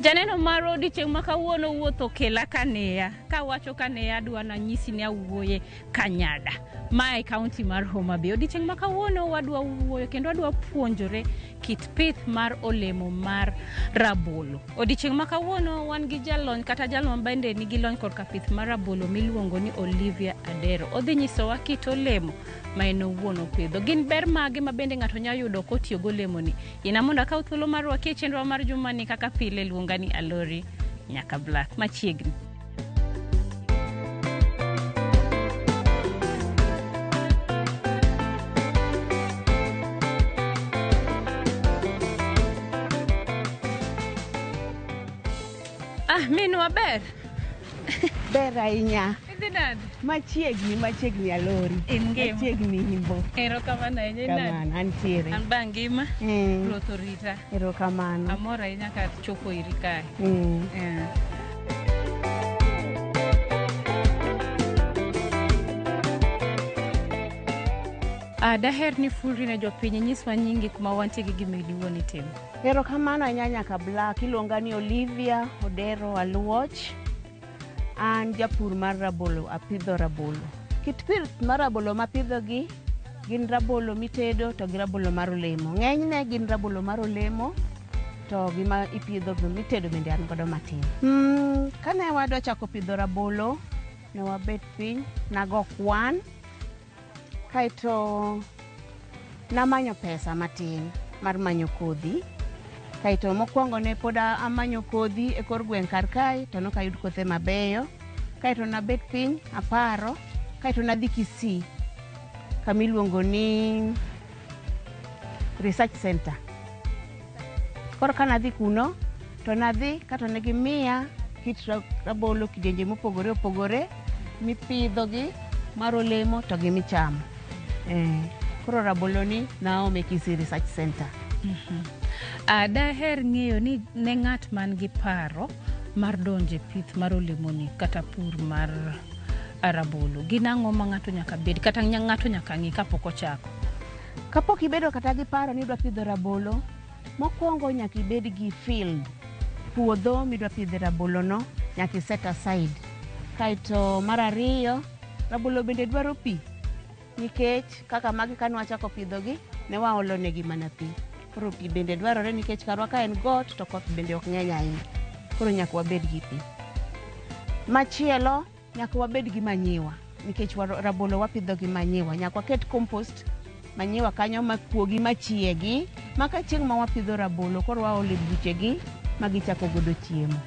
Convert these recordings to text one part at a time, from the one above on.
Janeno mar odiechieng' ma kawuono wuoth okela Kaneya. Kawacho Kaneya adwa nanyisi ni awuoye Kanyada. Mae kaunti mar Homa Bay. Odiechieng' ma kawuono wadwa wuoyo kendo wadwa puonjore kit pith mar olemo mar rabolo. Odiechieng' ma kawuono wan gi jalony kata jalony bende nigi lony korka pith mar rabolo miluongo ni Olivia Adero. Odhi nyisowa kit olemo ma en owuon opidho. Gin ber mage ma bende ng'ato nyalo yudo kotiyo gi olemoni? Ina mondo akaw thuolo mar rwaki e chenro mar jumani kaka pile luonga ni Alori nyaka Black machiegni. Ah, minwa ber. Ber ahinya. Idhi nade? Machiegni, machiegni Alori. In ngima? Machiegni imbo. Erokamano ahinya. In nade? Kamano, antiere. An ba ngima. Ruoth orita. Erokamano. Amor ahinya ka chopo iri kae. Ah, daher ni fulri ne jopiny inyiswa nyingi kuma wantie gi gima iluwo ni timo. Erokamano ahinya nyaka Black. Iluonga ni Olivia Odero Aluoch. An japur mar rabolo, apidho rabolo. Kit pith mar rabolo mapidho gi gin rabolo mitedo to gi rabolo mar olemo. Ng'enyne gin rabolo mar olemo to gima ipidho mitedo bende an godo matin. Kane wadwa chako pidho rabolo, ne wabet piny, nago kwan, kaeto namanyo pesa matin mar manyo kodhi. Kaeto mokwongo ne pod amanyo kodhi e kor gweng' kar kae to nok ayud kothe mabeyo. Kaeto nabet piny aparo, kaeto nadhi Kisii kamiluongo ni Research Center. Koro kanadhi kuno to nadhi kato ne gimiya kit rabolo kidienje mopogore opogore mipidho gi mar olemo to gi michamo. Koro rabolo ni naome Kisii Research Center. Daher ng'eyo ni ne ng'at man gi paro mar donjo e pith mar olemoni kata pur mar rabolo, gin ang'o ma ng'ato nyaka bed kata ng'ato nyaka ng'i kapok ochako? Kapok ibedo kata gi paro ni idwa pidho rabolo, mokwongo nyaka ibed gi field, puodho midwa pidhe rabolo no nyaka i set aside. Kaeto mar ariyo, rabolo bende dwaro pi nikech kaka magi kane wachako pidho gi ne waolo negi mana pi. Koro pi bende dwarore nikech karwa ka en got to koth bende ok ng'eny ahinya. Koro nyaka wabed gi pi. Machielo nyaka wabed gi manyiwa nikech rabolo wapidho gi manyiwa. Nyaka waket compost manyiwa kanyo makuogi machiegi ma ka chieng' ma wapidho rabolo koro waolo e buchegi ma gichako godo chiemo.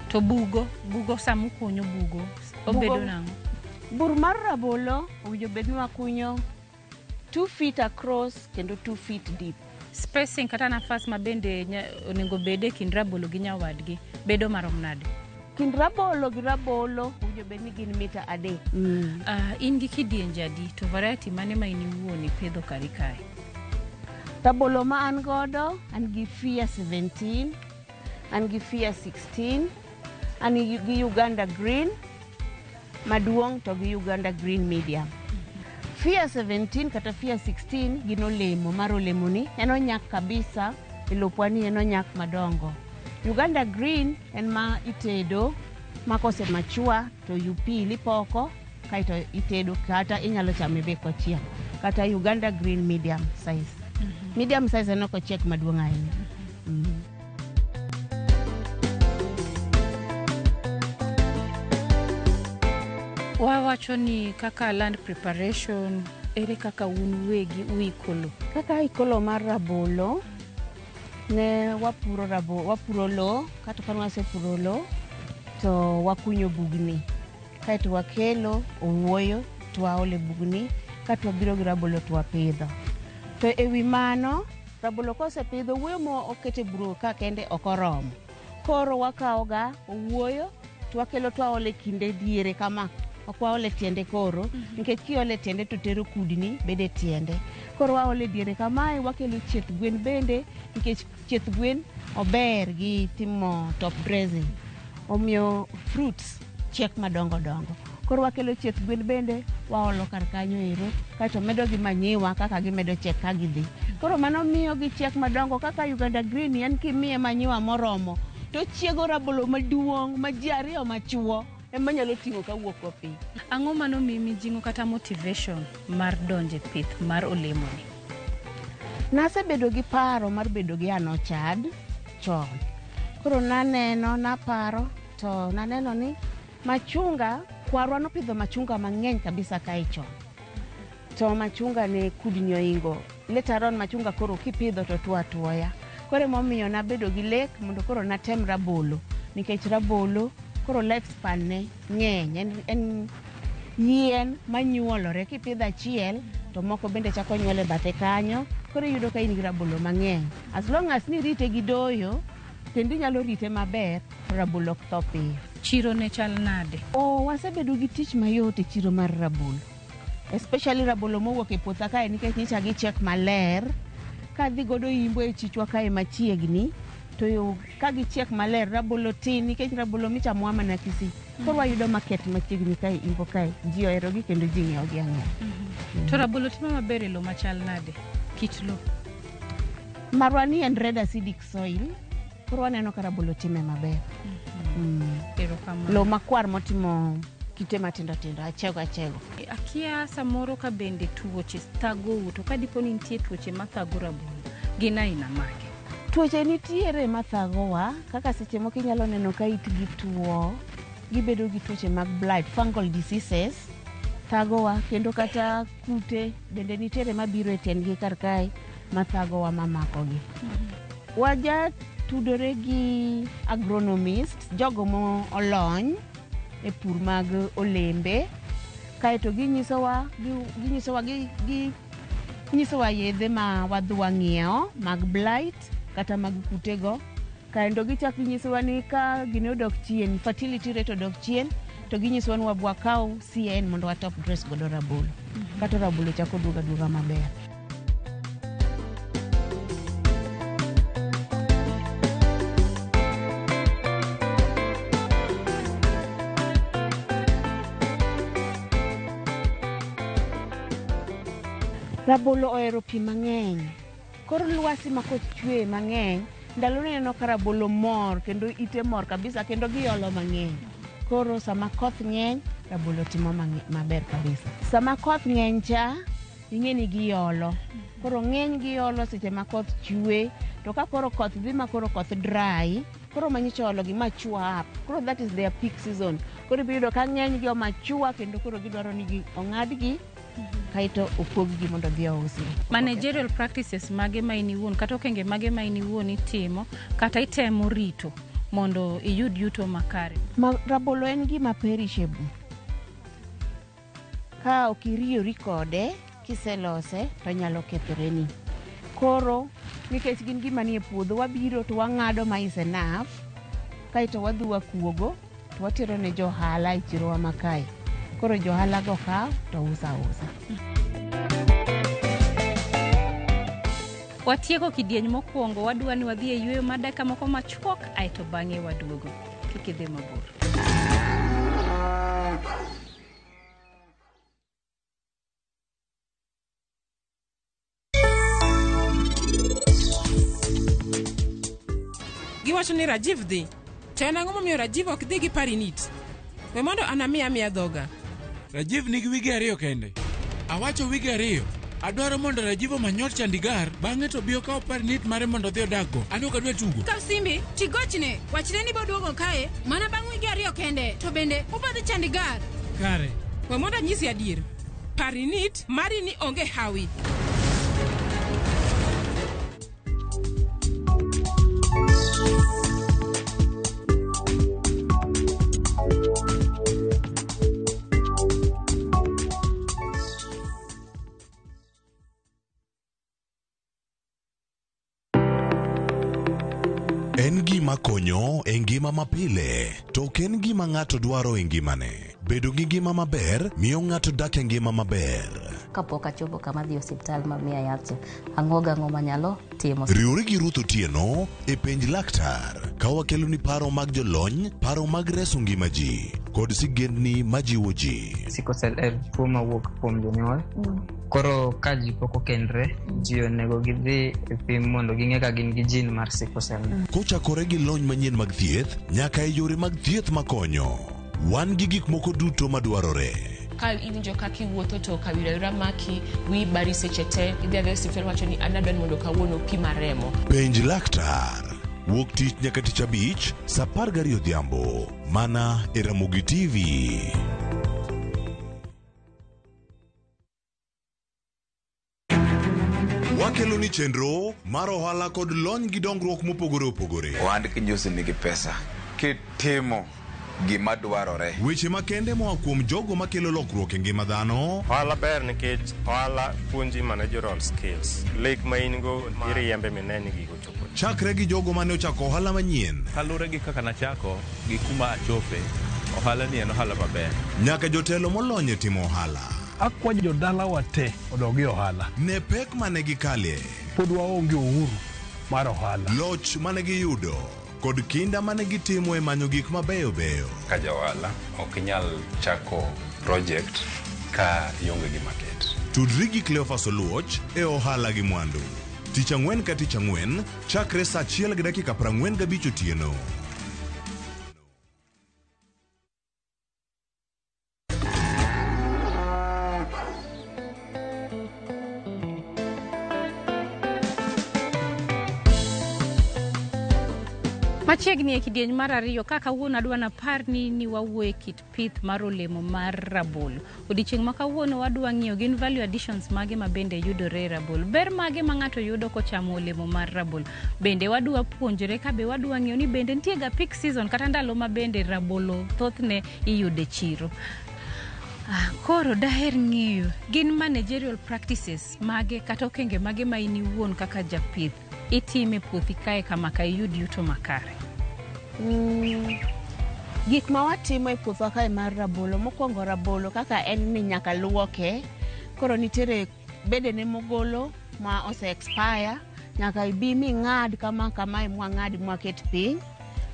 To bugo, bugo sama ukunyo bugo, obedo nang'o? Bur mar rabolo owinjo bed ni wakunyo 2 feet across kendo 2 feet deep. Spacing kata nafas ma bende onego bed e kind rabolo gi nyawadgi bedo marom nade? Kind rabolo gi rabolo owinjo bed ni gin mita 3. In gi kidienje adi to variety mane ma in iwuon ipidho kari kae? Rabolo ma an godo, an gi Fia 17, an gi Fia 16, an gi Uganda Green maduong' to gi Uganda Green Medium. Fia 17 kata Fia 16 gin olemo mar olemoni, en onyak kabisa e lopwa ni en onyak madongo. Uganda Green en ma itedo ma kose machua to you peel ipoko kaeto itedo kata inyalo chame be kochiek. Kata Uganda Green medium size. Medium size en ok ochiek maduong' ahinya. Wawacho ni kaka land preparation, ere kaka un wegi uiko lo? Kaka aiko lo mar rabolo, ne wapuro wapuro lo, kato kane wasepuro lo, to wakunyo bugni. Kaeto wakelo owuoyo to waolo e bugni, kato wabiro gi rabolo to wapidho. To ewi mano, rabolo kosepidho, owuoyo ma oket e bur ka kende ok oromo. Koro wakawoga owuoyo to wakelo to waolo e kinde diere kama. Ok waol e tiende koro, nikech kiolo e tiende to tero kudni bedo e tiende. Koro waolo e diere kamae, wakelo chieth gwen bende, nikech chieth gwen ober gi timo top dressing. Omiyo fruits chiek madongo dongo. Koro wakelo chieth gwen bende, waolo kar kanyo ero, kaeto medo gi manyiwa kaka gimedo chiek ka gidhi. Koro mano miyo gichiek madongo kaka Uganda Green en kimiye manyiwa moromo, To chiego rabolo maduong' ma ji ariyo machuo ema nyalo ting'o kawuok go piny. Ang'o mano miyi mijing'o kata motivation mar donjo e pith mar olemoni? Nasebedo gi paro mar bedo gi an orchard chon. Koro naneno, naparo, to naneno ni machunga, kwarwa nopidho machunga mang'eny kabisa kae chon. To machunga ne kudni oingo. Later on machunga koro kipidho to tuo atuoya. Koro emomiyo nabedo gi lek mondo koro natem rabolo. Nikech rabolo koro lifespan ne ng'eny. En yien manyuolore. Kipidho achiel to moko bende chako nyuol e bathe kanyo. Koro iyudo ka in gi rabolo mang'eny. As long as nirite gi doyo, kendo inyalo rite maber, to rabolo ok tho piyo. Chiro ne chal nade? Oh, wasebedo gi tich mayot e chiro mar rabolo. Especially rabolo mowuok e puotha kae nikech nyicha gichiek maler. Kadhi godo imbo e chichwa kae machiegni, to yo, ka gichiek maler, rabolo tin nikech rabolo michamo mana Kisii. Koro wayudo market machiegni kae imbo kae. Ji oherogi kendo ji ng'iewogi ang'iewa. To rabolo timo maber e lowo machal nade? Kit lowo. Marwa ni en red acidic soil. Koro waneno ka rabolo time maber. Erokamano. Lowo makwar motimo kite matindo tindo, achego achego. Akia samoro ka bende tuoche thagou, to ka dipo ni nitie tuoche mathago rabolo, gin aina mage? Tuoche nitiere mathagowa, kaka seche moko inyalo neno ka itgi tuo, gibedo gi tuoche mag blight, fungal diseases thagowa, kendo kata kute bende nitiere mabiro e tiendgi kar kae mathagowa mamakogi. Waja tudore gi agronomist, jogo mo olony e pur mag olembe, kaeto ginyisowa ginyisowa ginyisowa yedhe ma wadhi wang'iewo mag blight kata mag kutego. Kendo gichak ginyisowa ni ka gini odok chien, fertility rate odok chien, to ginyisowa ni wabwa kaw CN mondo wa top dress godo rabolo. Kata rabolo chako duogo aduoga maber. Rabolo ohero pi mang'eny. Kor lwasi ma koth chwe mang'eny, ndalo neno ka rabolo mor kendo ite mor kabisa kendo giolo mang'eny. Koro sama koth ng'eny, rabolo timo maber kabisa. Sama koth ng'eny cha, ing'e ni giolo. Koro ng'eny giolo seche ma koth chwe, to ka koro koth dhi ma koro koth dry, koro manyicha olo gi mature up. Koro that is their peak season. Koro ibiro yudo ka ng'eny gi omachua kendo koro gidwaro ni gi ong'adgi kaeto opog-gi mondo odhi ousgi. Managerial practices mage ma in iwuon kata okenge mage ma in iwuon itimo kata itemo rito mondo iyud yuto makare? Rabolo en gima perishable. Ka ok iriyori kode, kiselose to nyalo kethoreni. Koro nikech gin gima nie puodho, wabiro to wang'ado ma is enough, kaeto wadhi wakuogo to watero ne johala e chirowa ma kae. Koro johala go kawo to uso ausa. Watieko kidieny mokwongo, wadwa ni wadhi e yueyo mar dakika moko machuok, aeto bang'e waduogo. Kik idhi mabor. Giwacho ni Rajiv dhi. To en ang'o momiyo Rajiv ok dhi gi Parinit? We mondo an amiya amiya dhoga. Rajiv nigi wige 2 kende. Awacho wige 2. Adwaro mondo Rajiv omany ot Chandigarh, bang'e to bi okaw Parinit mare mondo odhi odakgo. An ok adwa tugo. Kaw simbi, tigochne, wachne ni boduogo kae, mana bang' wige 2 kende, to bende ubodhi Chandigarh. Kare. We mondo anyisi adier. Parinit mari ni onge hawi. En gima konyo e ngima mapile, to ok en gima ng'ato dwaro e ngimane. Bedo gi ngima maber miyo ng'ato dak e ngima maber. Kapok achopo kama dhi osiptal ma miya yath cha, ang'o gang'o manyalo timo. Riwri gi Ruth Otieno e Penj Laktar ka wakeloni paro mag jolony, paro mag reso ngima ji, kod sigendni majiwo ji. Sickle cell en tuo mawuok kuom jonyuol. Koro ka ji pok okendre, ji onego gidhi e pim mondo ging'e ka gin gi gene mar sickle cell. Kochakore gi lony manyien mag thieth nyaka e yore mag thieth makonyo. Wan gi gik moko duto madwarore. Ka iwinjo kaka iwuotho to kawira wira maki, wiyi bari seche te, idhi adhiya e osiptal iwacho ni an adwa ni mondo kawuono opima remo. Penj laktar. Wuok tich nyaka tich abich, sa 12 odhiambo. Mana e Ramogi TV. Wakelo ni chenro mar ohala kod lony gi dongruok mopogore opogore. Ohand kinjosi nigi pesa kitimo gima dwarore. Weche makende moa kuom jogo makelo lokruok e ngima dhano. Ohala ber nikech ohala puonji managerial skills. Lek ma in go iriembe mine ni gigo ochopo. Chakre gi jogo mane ochako ohala manyien. Kaluwore gi kaka nachako gi kuma achope, ohala ni en ohala maber. Nyaka jotelo molony e timo ohala. Akwayo jodalawa te odog e ohala. Ne pek mane gikale. Pod waonge uhuru mar ohala. Loch mane giyudo kod kinda mane gitimo e manyo gik mabeyo beyo. Ka ja ohala ok inyal chako project ka ionge gi market. Tudri gi Cleophas Oluoch e ohala gi mwandu. Tich ang'wen ka tich ang'wen chakre saa 1:45 otieno. Machiegni e kidieny mar ariyo ka kawuono adwa napar ni wawuoye kit pith mar olemo mar rabolo. Odiochieng' ma kawuono wadwa ng'iyo gin value additions mage ma bende yudore e rabolo. Ber mage ma ng'ato yudo kochamo olemo mar rabolo. Bende wadwa puonjore ka be wadwa ng'iyo ni bende nitie ga peak season kata ndalo ma bende rabolo thothne iyude e chiro. Koro daher ng'eyo gin managerial practices mage kata okenge mage ma in iwuon kaka japith itime puothi kae kama ka iyud yuto makare. Gik ma watimo e puothwa kae mar rabolo, mokwongo rabolo kaka en ni nyaka luoke. Koro nitiere bedene mogolo ma ose expire, nyaka ibi ming'ad kama kamae mwang'ad mwaket piny.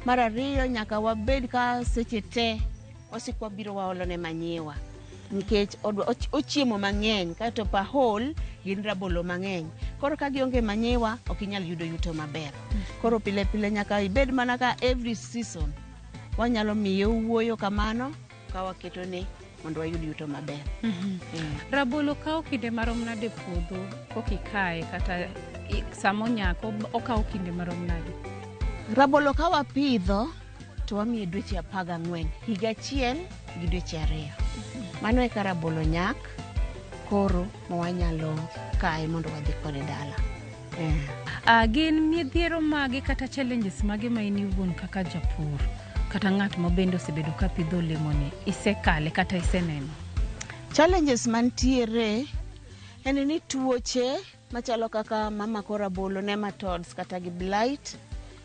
Mar ariyo nyaka wabed ka seche te wasik wabiro waolone manyiwa nikech ochiemo mang'eny kaeto per hole gin rabolo mang'eny. Koro ka gionge manyiwa ok inyal yudo yuto maber. Koro pile pile nyaka ibed mana ka every season wanyalo miye wuoyo kamano ka waketone mondo wayud yuto maber. Rabolo kawo kinde marom nade e puodho koka ikaye kata sama onyak okawo kinde marom nade? Rabolo ka wapidho to wamiye dweche 14, higa achiel gi dweche 2. Mano eka rabolo nyak koro ma wanyalo kaye mondo wadhi kode dala. Gin midhiero mage kata challenges mage ma in iwuon kaka japur kata ng'at ma bende osebedo ka pidho olemoni isekale kata iseneno? Challenges mantiere en ni tuoche machalo kaka mamako rabolo, nematodes kata gi blight,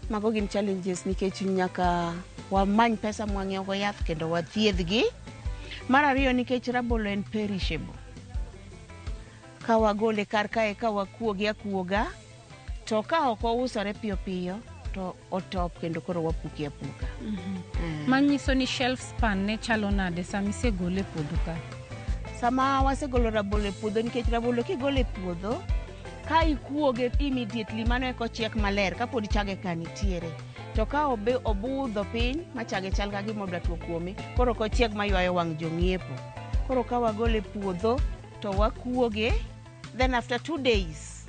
mago gin challenges nikech nyaka wamany pesa mwang'iewo go yath kendo wathiedhgi. Mar ariyo nikech rabolo en perishable. Ka wagole kar kae ka wakuoge akuoga to ka ok ousore piyo piyo to otop kendo koro wapuke apuka. Manyiso ni shelf span ne chalo nade sama isegole e puodho ka? Sama wasegolo rabolo e puodho, nikech rabolo kigolo e puodho ka ikuoge immediately mano eka ochiek maler kapod chage ka nitiere. To ka obudho piny ma chage chal ka gima odwa tuo kuome, koro ok ochieg maywayo wang' jong'iepo. Koro ka wagole e puodho to wakuoge, then after 2 days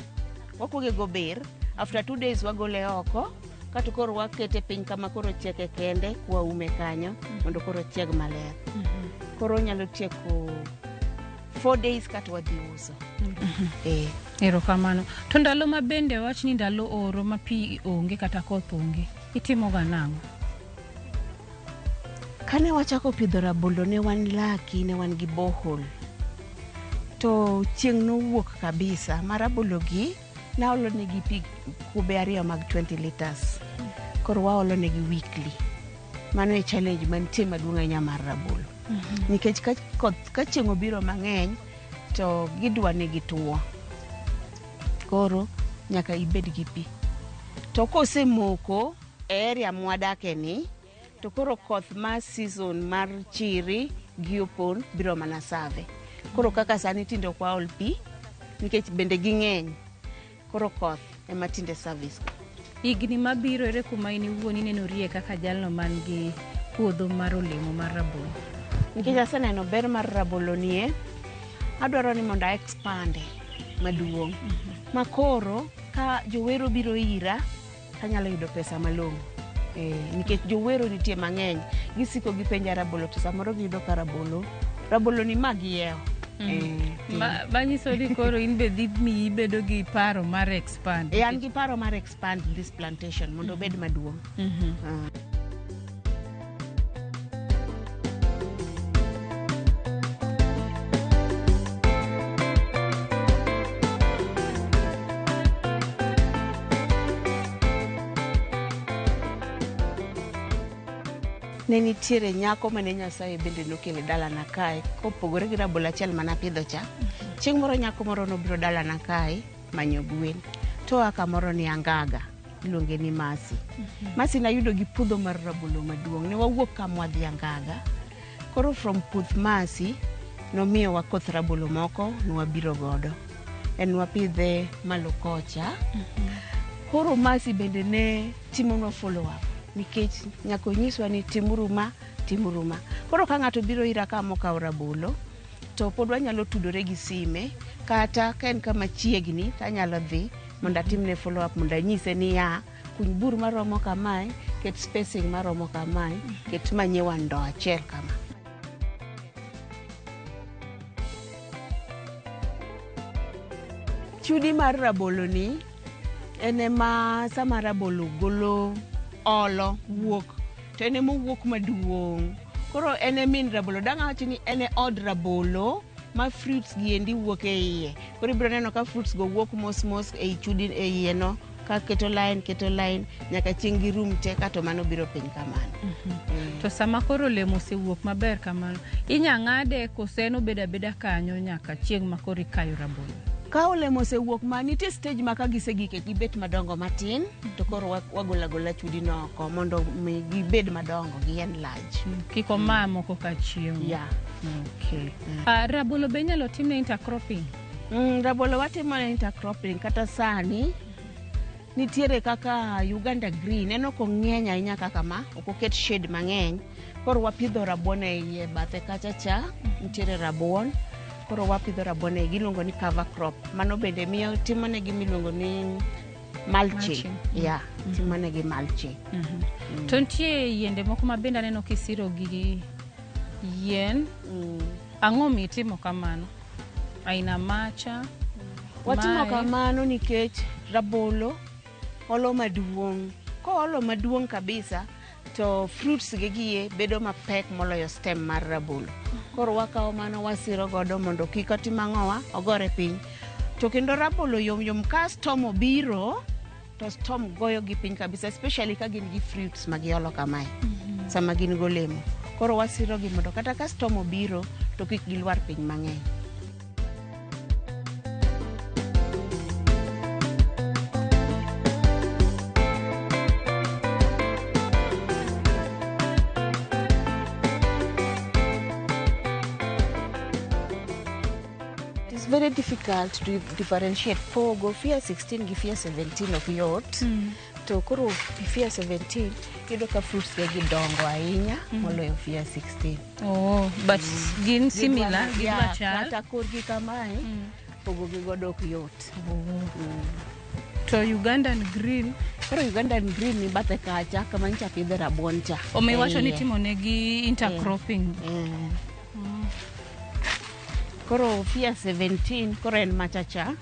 wakuoge gober, after 2 days wagole oko kato koro wakete piny kama koro ochieke kende kwaume kanyo mondo koro ochieg maler. Koro onyalo tieko 4 days kato wadhi uso. Erokamano. To ndalo ma bende wach ni ndalo oro ma pi onge kata koth onge, itimo ga nang'o? Kane wachako pidho rabolo ne wan lucky, ne wan gi borehole. To chieng' nowuok kabisa ma rabolo gi naolo negi pi kube 2 mag 20 liters. Koro waolo negi weekly. Mano e challenge mantie maduong' ahinya mar rabolo. Nikech ka chieng' obiro mang'eny to gidwa ni gituo. Koro nyaka ibed gi pi. To kosemoko e area mwadake ni, to koro koth mar season mar chiri gi opon biro mana save. Koro kaka sani tinde ok waol pi, Nikech bende ging'eny. Koro koth ema tinde service. Higni mabiro ere kuma in iwuon inenorie kaka jalno man gi puodho mar olemo mar rabolo? Nikech aseneno ber mar rabolo nie, adwaro ni mondo a expand maduong'. Ma koro ka jowero biro ira, tanyalo yudo pesa malong'o. Nikech jowero nitie mang'eny, gisiko gipenja rabolo to samoro giyudo ka rabolo ni ma gihiewo. Manyiso ni koro in be dhi miyi bedo gi paro mar expand. An gi paro mar expand this plantation mondo obed maduong'. Ne nitiere nyako mane Nyasaye bende nokelo dalana kae, kopogore gi rabolo achiel manapidho cha. Chieng' moro nyako moro nobiro dalana kae manyo gwen. To oa kamoro ni Angaga, iluonge ni Masi. Masi nayudo gi puodho mar rabolo maduong'. Ne wawuok ka mwadhi Angaga. Koro from puoth Masi, nomiyowa koth rabolo moko, nwabiro godo. En wapidhe malo kocha. Koro Masi bende ne timonwa follow up. Nikech nyaka onyiswa ni timuru ma, timuru ma. Koro ka ng'ato biro ira ka mokawo rabolo, to pod wanyalo tudore gi sime, kata ka en kama chiegni, tanyalo dhi mondo atimne follow up, mondo anyise niya, kuny bur maromo kamae, ket spacing maromo kamae, ket manyiwa ndoo achiel kama. Chudi mar rabolo ni, en ema sama rabolo golo olo wuok, to en ema owuok maduong'. Koro en e min rabolo, dang' awach ni en e od rabolo ma fruits gi endi wuok e iye. Koro ibiro neno ka fruits go wuok mos mos ei chudi e iye no, ka keto line, nyaka chieng' girum te, kato mano biro piny kamano. To sama koro olemo osewuok maber kamano, inya ng'ade kose en obedo abeda kanyo nyaka chieng' ma koro ikayo rabolo? Ka olemo osewuok ma nitie stage ma ka gisegike gibet madongo matin, to koro wagolo agola chudi no oko mondo mi gibed madongo, gi enlarge. Kik omaa moko ka chiemo. Yeah. Okay. Rabolo be inyalo timne intercropping? Rabolo watimo ne intercropping kata sani nitiere kaka Uganda Green, en ok ong'eny ahinya kaka ma, ok oket shade mang'eny. Koro wapidho rabuon e iye bathe kacha cha, nitiere rabuon. Koro wapidho rabuon e giluongo ni cover crop. Mano bende miyo timonegi miluongo ni mulching. Mulching. Yeah, timonegi mulching. To nitie yiende moko ma bende aneno kisiro gi yien. Ang'o mitimo kamano? Aina macha? Watimo kamano nikech rabolo olo maduong'. Koolo maduong' kabisa, to fruits gi gie bedo mapek moloyo stem mar rabolo. Koro wakawo mano wasiro godo mondo kik otim ang'owa, ogore piny. To kendo rabolo yom yom ka storm obiro, to storm goyo gi piny kabisa, especially ka gin gi fruits ma giolo kamae, sama gin golemo. Koro wasiro gi mondo kata ka storm obiro, to kik gilwar piny mang'eny. It's very difficult to differentiate pogo FIA 16 gi FIA 17 ok yot. To koro FIA 17 yudo ka fruits ge gidongo ahinya moloyo FIA 16. Oh, but gin similar, gidwa chal. Kata korgi kamae, pogo gi godo ok yot. To Ugandan Green? Koro Ugandan Green ni bathe kacha, kama nyicha pidhe rabuon cha. Omiyo iwacho ni itimo negi intercropping. Koro FIA 17, koro en macha cha.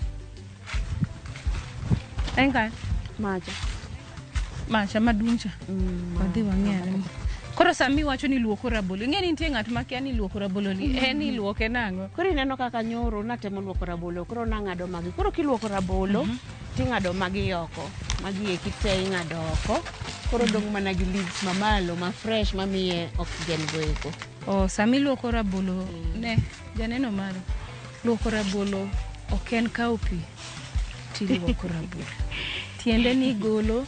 En kae? Macha. Macha maduong' cha. Wadhi wang'i ane. Koro sama iwacho ni luoko rabolo, ing'e ni nitie ng'at makia ni luoko rabolo ni, en ni iluoke nang'o? Koro ineno kaka nyoro natemo luoko rabolo, koro nang'ado magi. Koro kiluoko rabolo, ting'ado magi oko. Magi eki te ing'ado oko. Koro dong' mana gi leaves mamalo, ma fresh, mamiye oxygen go eko. Oh, sama iluoko rabolo, ne, janeno maro, luoko rabolo ok en kawo pi, tiluoko rabolo. Tiende ni igolo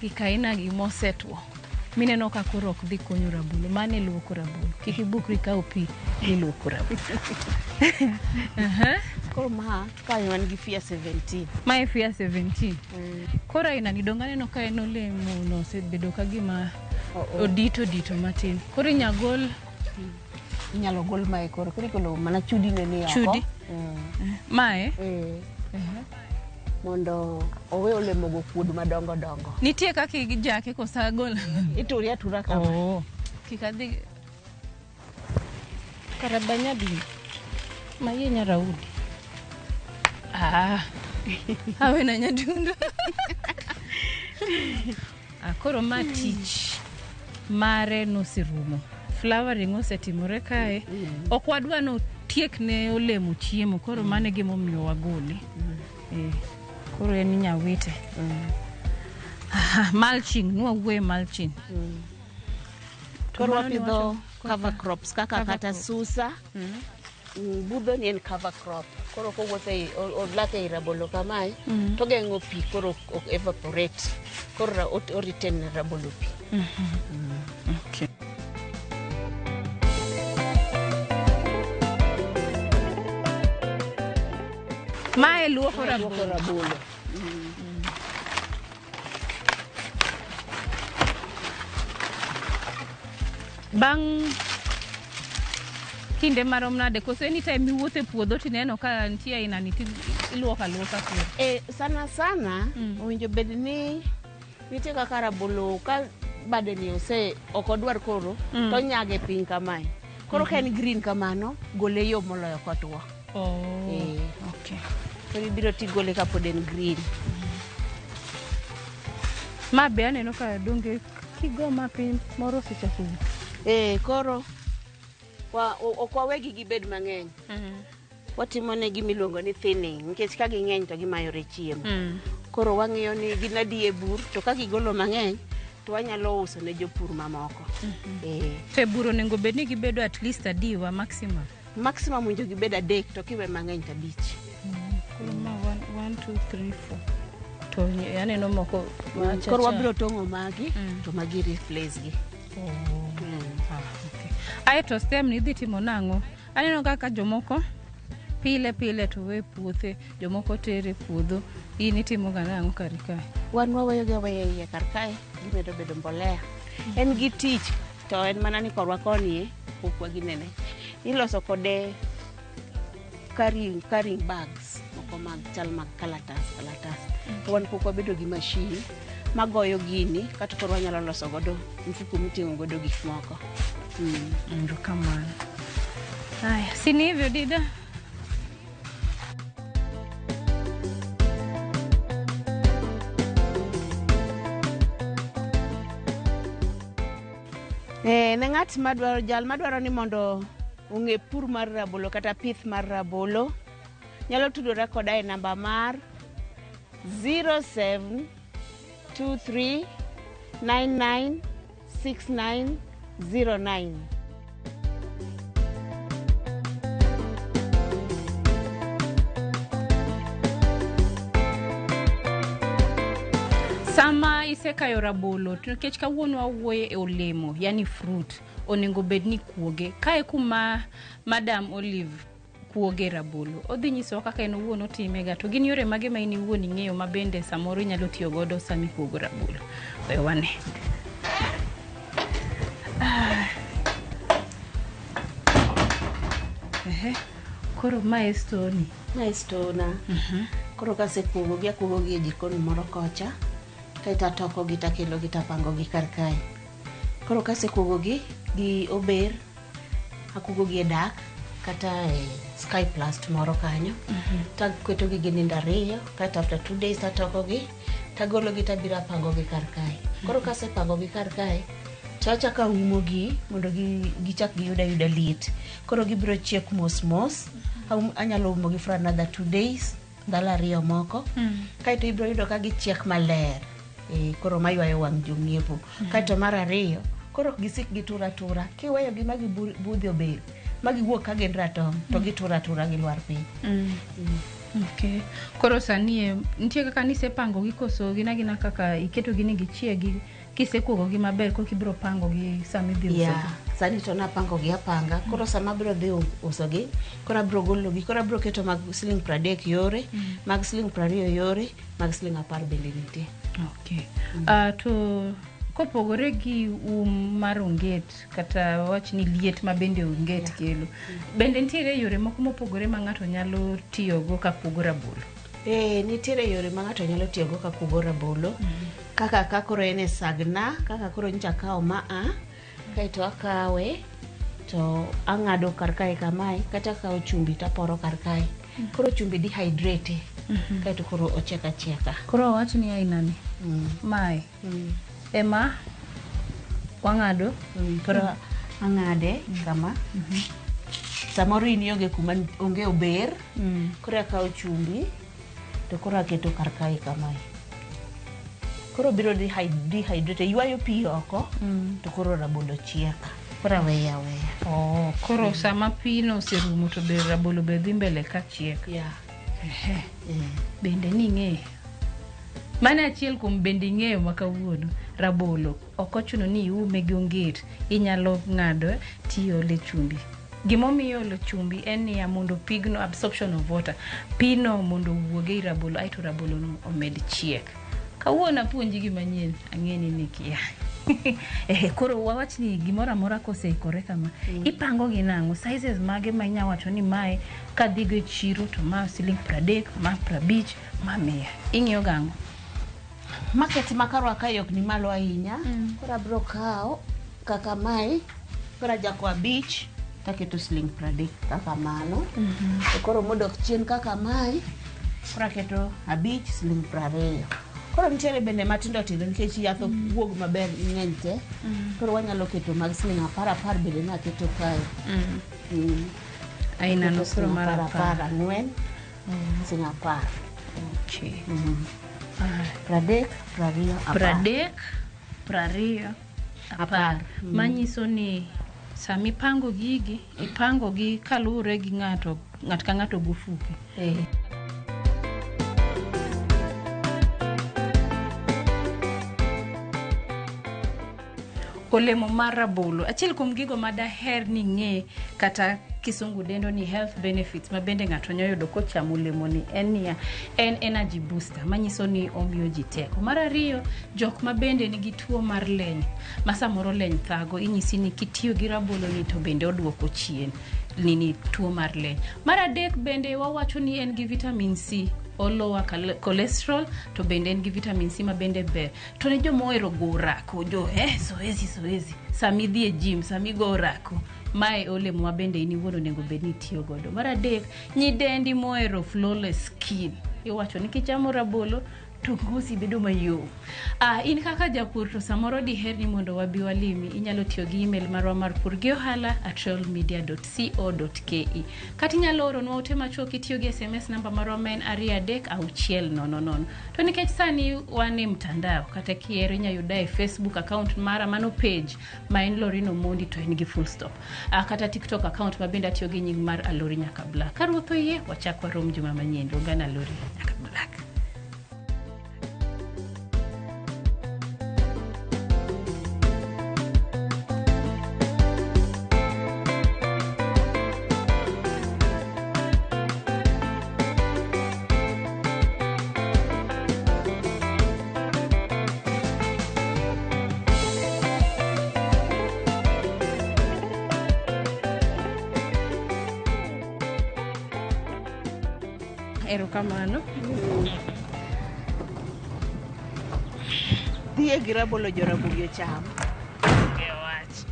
gik aina gi mosetwo. Mineno ka koro ok dhi konyo rabolo, mano e luoko rabolo. Kik ibukri kawo pi iluoko rabolo. Koro ma ka wan gi fia 17. Mae fia 17. Koro aina ni donge aneno ka en olemo no osebedo ka gima odito odito matin. Koro inya gol Inyalo gol mae koro. Koro igolo mana chudi ne ni oko. Chudi? Mae? Mondo owe olemo go kuod madongo dongo. Nitie kaka ijake koso agol? Iture atura kama. Oh. Kik adhi kara banyadi mayie nyaraudi. Ah. Awena nyadundo. Ah, koro ma tich mare noserumo. Flowering osetimore kae. Ok wadwa ni otiek ne olemo chiemo, koro mano e gimomiyo wagole. Koro en inya wite. Aha, mulching, nwawuoye mulching. Koro mano ni wapidho wacho cover crops kaka Cover kata crops. susa. Budho ni en cover crop. Koro kowuotho ei olak ei rabolo kamae, to geng'o pi koro ok evaporate. Koro o retain rabolo pi. Okay. Mae luoko Mae luoko rabolo. rabolo. Bang' kinde marom nade koso anytime miwuotho e puodho tineno ka nitie aina ni iluoko aluoka koro? Sana sana owinjo bed ni nitie kaka rabolo ka bade ni ose ok odwar koro to onyage piny kamae. Koro ka en green kamano, gole yo moloyo kotwo. Okay. Koro ibiro tigole kapod en green. Ma be aneno ka donge kigo ma piny moro osechako wuok. Koro ok wawegi gibed mang'eny. Watimo ne gima iluongo ni thinning, nikech ka ging'eny to gimayore chiemo. Koro wang'iyo ni gin adi e bur, to ka gigolo mang'eny to wanyalo uso ne jopur mamoko. To e bur onego bed ni gibedo at least adiwa maximum? Maximum winjo gibed 3 to kiwe mang'eny to 5. Koro ma 1, 2, 3, 4. To aneno moko machacha. Koro wabiro tong'o magi to magi replace gi. Okay. Aeto stem ni idhi timo nang'o? Aneno kaka jomoko pile pile to we puothe, jomoko tere puodho. In itimo ga nang'o kar kae? Wan waweyo gi aweya iye kar kae, gimedo bedo mbolea. En gi tich to en mana ni korwa koni pok waginene. Iloso kode carrying bags moko mag chal mag kalatas. To wan pok wabedo gi machine magoyo gini kata koro wanyalo loso godo mfuko miting'o godo gik moko. Erokamano. Aya, si ni hivyo Dida? Ne ng'at madwaro, jal madwaro ni mondo ong'e pur mar rabolo kata pith mar rabolo, nyalo tudore koda e namba mar 0723996909. Sama isekayo rabolo, to nikech kawuono wawuoyo e olemo, yani fruit, onego bed ni kuoge. Kae kuma Madam Olive kuoge rabolo, odhi nyisowa kaka en owuon otimega, to gin yore mage ma in iwuon ing'eyo ma bende samoro inyalo tiyo godo sama ikuogo rabolo. We wane. Koro mae stoni. Mae stona. Koro kasekuogogi, akuogogi e jikon moro kocha. Kaeto atokogi takelogi tapangogi kar kae. Koro kasekuogogi gi ober, akuogogi e dak kata e sky plast moro kanyo. Taketogi gi nindo 2, kaeto after 2 days tatokogi, tagologi tabiro apangogi kar kae. Koro kasepangogi kar kae, to achako aumogi mondo gichak giyud ayuda liet. Koro gibiro chiek mos mos. Anyalo umogi for another 2 days, ndalo 2 moko. Kaeto ibiro yudo ka gichiek maler. Koro maywayo wang' jong'iepo. Kaeto mar 2, koro ok gisik gitur atura. Kiweyogi ma gibudho ober, ma giwuok ka gin ratong', to gitur atura gilwar piny. Okay. Koro sani nitie kaka nisepangogi koso gin agina kaka iketogi ni gichiegi Kisekuogogi maber koka ibiro pangogi sama idhi usogi. Yeah. Sani to napangogi apanga. Koro sama abiro dhi usogi, koro abiro gologi, koro abiro keto mag siling 30 yore, mag siling 20 yore, mag siling 10 bende nitie. Okay. To kopogore gi um mar onget kata wach ni liet ma bende onget kelo, bende nitiere yore moko mopogore ma ng'ato nyalo tiyogo ka kuogo rabolo? Nitiere yore ma ng'ato nyalo tiyogo ka kuogo rabolo. Kaka ka koro en e sagna, kaka koro nyocha akawo ma a, kaeto akawe to ang'ado kar kae kamae, kata akawo chumbi taporo kar kae. Koro chumbi dehydrate, kaeto koro ochiek achieka. Koro wach ni ainani mae ema wang'ado. Koro ang'ade kama. Samoro in ionge kuma onge ober, koro akawo chumbi to koro aketo kar kae kamae. Koro biro dehydrate, ywayo pi oko, to koro rabolo chiek. Koro aweye aweya. Koro sama pino oserumo to be rabolo be dhi mbele ka chiek. Yeah. Bende ning'eyo. Mano achiel kuom bende ing'eyo ma kawuono, rabolo ok ochuno ni iume gi onget, inyalo ng'ado tiole chumbi. Gimomiyo olo chumbi en niya, mondo pigno, absorption of water, pino mondo owuog ei rabolo aeto rabolo no omed chiek. Kawuono apuonji gima nyien, ang'e ni nikia. Koro wawach ni gimoro amora koseikore kama, ipango gi nang'o? Sizes mage ma inya wacho ni mae kadhigo e chiro to ma siling 30, ma 50, ma 100. Ing'iyo gang'o? Market ma karwa kae ok ni malo ahinya. Koro abiro kawo kaka mae, koro ajako 5 taketo siling 30 kaka mano. To koro modok chien kaka mae, koro aketo 5 siling 20. Koro nitiere bende matindo tindo nikech yath ok wuog maber ng'eny te. Koro wanyalo keto mag siling 10 10 bende naketo kae. Aina no Aketo koro siling mar 10 10. 10, 4, siling 10. Okay. 30, 20, 10. 30, 20, 10. Manyiso ni sama ipango gigi, ipango gi kaluwore gi ng'ato, ng'ato ka ng'ato gofuke. Olemo mar rabolo, achiel kuom gigo ma daher ni ing'e kata kisungu dendo ni health benefits ma bende ng'ato nyalo yudo kochamo olemo ni en niya, en energy booster manyiso ni omiyo ji teko. Mar ariyo, jok ma bende nigi tuo mar leny ma samoro leny thago, inyisi ni kitiyo gi rabolo ni to bende oduoko chien nini tuo mar leny. Mar adek bende wawacho ni en gi vitamin C, olowa cholesterol to bende en gi vitamin C ma bende ber. To ne joma ohero go orako, jo zoezi zoezi, sama idhi e gym, sama igo orako, mae olemo ma bende in iwuon onego bed ni itiyo godo. Mar adek, nyidendi mohero flawless skin, iwacho ni kichamo rabolo to ngozi bedo mayom. In kaka japur to samoro diher ni mondo wabi walimi, inyalo tiyo gi email marwa mar purgiohala@royalmedia.co.ke. Kata inyalo oronwa ote machuok kitiyo gi SMS namba marwa ma en 23600. To nikech sani wan e mtandao, kata kihero inyalo yuda e Facebook account mara, mano page ma en Loreen Omondi to en gi full stop. Kata TikTok account ma bende atiyo gi nying mar Alori Nyaka Black. Ka Ruoth oyie, wachak warom juma manyien. Luonga na Alori Nyaka Black. Erokamano. Dhiye gi rabolo joramogi ocham. Onge wach.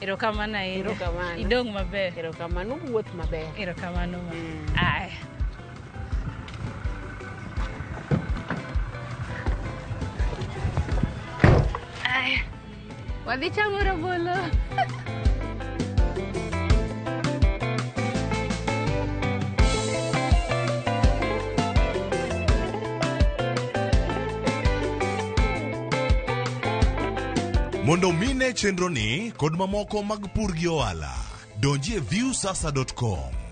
Erokamano ahinya. Erokamano. Idong' maber. Erokamano, wuoth maber. Erokamano ma. Aya. Aya. Wadhi chamo rabolo. Mondo mine chenro ni kod mamoko mag pur gi ohala, donji e viusasa.com.